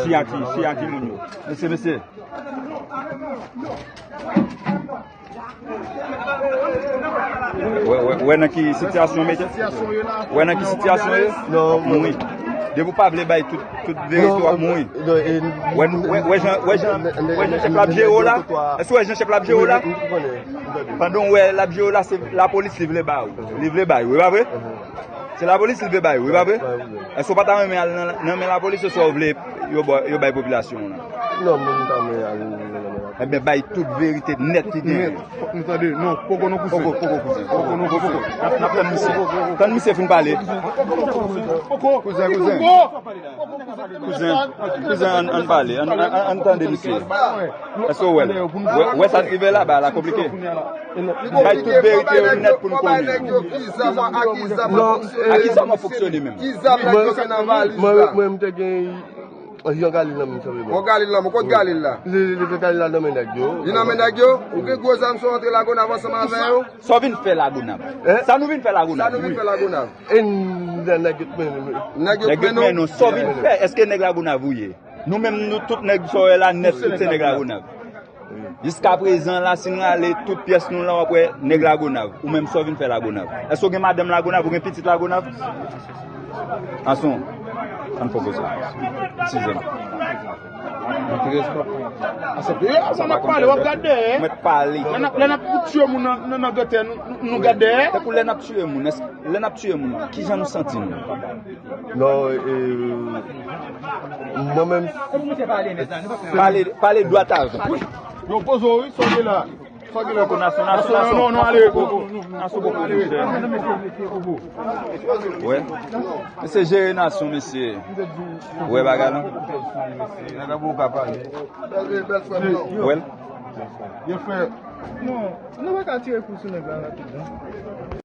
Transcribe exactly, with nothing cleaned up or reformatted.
Siyati, siyati moun yo. Mesye, mesye. Wè, wè, wè nan ki sitiyasyon mete. Wè nan ki sitiyasyon ye. Non, mwen. Depi w pa vle bay tout, tout verite, w ap mouri. Wè, wè, wè jan, wè jan, wè jan chèf la ap jere w la? Èske w wè jan chèf la ap jere w la? Pandan w wè l ap jere w la, se lapolis li vle ba ou. Li vle bay, wi, pa vre? Se lapolis li vle bay, wi, pa vre? Èske w pa ta renmen al nan, nan men lapolis, oswa w vle yo ba, yo bay popilasyon an? Non, mwen, m ta renmen al nan men lapolis. Ebyen, bay tout verite nèt ki genyen. Fòk nou tande. Non, poko non kouzen. Poko, poko kouzen. Poko non kouzen. N ap, n ap tann misye. Tann misye fin pale. Kouzen, kouzen. Kouzen, kouzen, ann, ann pale. Ann, ann, ann tande misye. Èske w wè l? Wè, wè sa k rive la, bagay la konplike. Bay tout verite yo nèt pou n konnen. Ki zam, a ki zam w ap fonksyone menm? Ki zam nèg yo gen nan valiz la? Mwen, mwen, m te gen yon galil nan men m, sanble. Yon galil nan men, kot galil la? Li, li, li, galil la nan men nèg yo. Li nan men nèg yo? Ou gen gwo zam sa w antre Lagonav ansanm avè yo? Sa w vin fè Lagonav? Sa nou vin fè Lagonav? Sa nou vin fè Lagonav? E n, nèg yo t mennen nou. Nèg yo t mennen nou. Sa w vin fè? Èske nèg Lagonav ou ye? Nou menm, nou tout nèg sa w wè la nèt, tout se nèg Lagonav. Jiskaprezan la, si n rale tout pyès nou la, w ap wè nèg Lagonav. Ou menm, sa w vin fè Lagonav? Èske w gen madanm Lagonav? Ou gen pitit Lagonav? Anson, ann fè koze. Eskize m. Mwen te respè. Asa, yo, sa n ap pale, w ap gade dèyè. Mwen t pale. Lè n ap, lè n ap tye moun nan, nan, nan gete, nou, nou, nou gade dèyè. Tankou lè n ap tye moun, èske, lè n ap tye moun, kijan nou santi nou? Non, e, mwen menm. Pale, pale dwat avè m. Yo, poze w, wi, sa w gen la. Sa w gen la. Poko nasyon, nasyon, nasyon. Non, non, ale. Nasyon poko ale. Wè. Mesye jere nasyon, mesye. Wè bagay la. Nèg la poko ka pale. Wè l. Yo fè. Non, nou pa ka tire kou sou nèg la rapid, non.